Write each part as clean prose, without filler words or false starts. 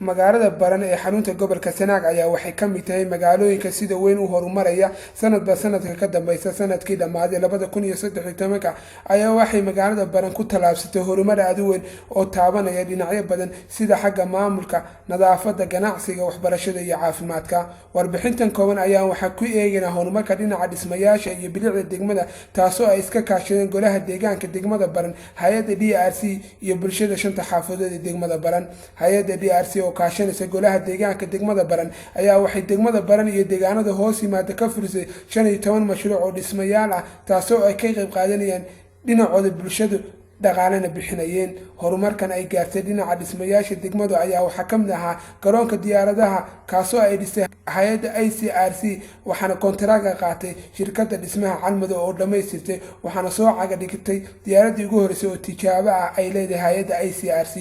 Magaalada Baran ee xarunta gobolka Sanaag ayaa waxay ka mid tahay magaalooyinka sida weyn u horumaraya sanadba sanadka ka dambeysa. Sanadkii dhammaaday 2013-ka ayaa waxay magaalada Baran ku tallaabsatay horumar aad u weyn oo taabanaya dhinacyo badan, sida xagga maamulka, nadaafadda, ganacsiga, waxbarashada iyo caafimaadka. Warbixintan kooban ayaa waxaa ku eegaynaa horumarka dhinaca dhismayaasha iyo bilicda degmada, taasoo ay iska kaashadeen golaha deegaanka degmada Baran, hay-adda DRC iyo bulshada shanta xaafadood ee degmada Baran. Hay-adda DRC oo kaashanaysa golaha deegaanka degmada Baran ayaa waxay degmada Baran iyo deegaanada hoos yimaada ka furisay 15 mashruuc oo dhismayaal ah, taasoo ay ka qayb qaadanayaan dhinacooda bulshadu, dhaqaalena bixinayeen. Horumarkan ay gaartay dhinaca dhismayaasha degmadu ayaa waxaa ka mid ahaa garoonka diyaaradaha, kaasoo ay dhistay hay-adda ICRC, waxaana kontaraaga qaatay shirkadda dhismaha Calmado oo dhammaystirtay, waxaana soo caga dhigtay diyaaraddii ugu horreysay oo tijaabo ah ay leedahay hay-adda ICRC.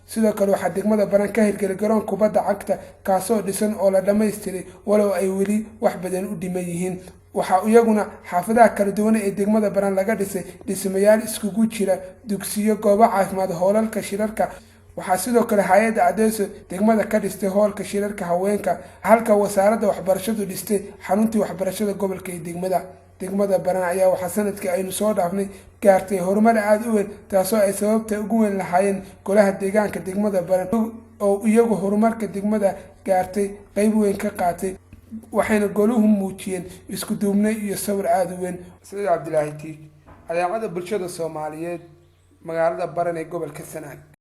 Sidoo kale waxaa degmada Baran ka hirgelay garoon kubadda cagta, kaasoo dhisan oo la dhammaystiray, walow ay weli wax badan u dhiman yihiin. Waxaa iyaguna xaafadaha kala duwan ee degmada Baran laga dhisay dhismayaal iskugu jira dugsiyo, goobo caafimaad, hoolalka shirarka. Waxaa sidoo kale hay-adda Adeso degmada ka dhistay hoolka shirarka haweenka, halka wasaaradda waxbarashadu dhistay xaruntii waxbarashada gobolka ee degmada. Degmada Baran ayaa waxaa sanadkii aynu soo dhaafnay gaartay horumar aada u weyn, taasoo ay sababta ugu weyn lahaayeen golaha deegaanka degmada Baran oo iyagu horumarka degmada gaartay qeyb weyn ka qaatay, waxayna goluhu muujiyeen isku duubnay iyo sawir aada u weyn. Saciid Cabdilaahi Tiij, Idaacadda Bulshada Soomaaliyeed, magaalada Baran ee gobolka Sanaag.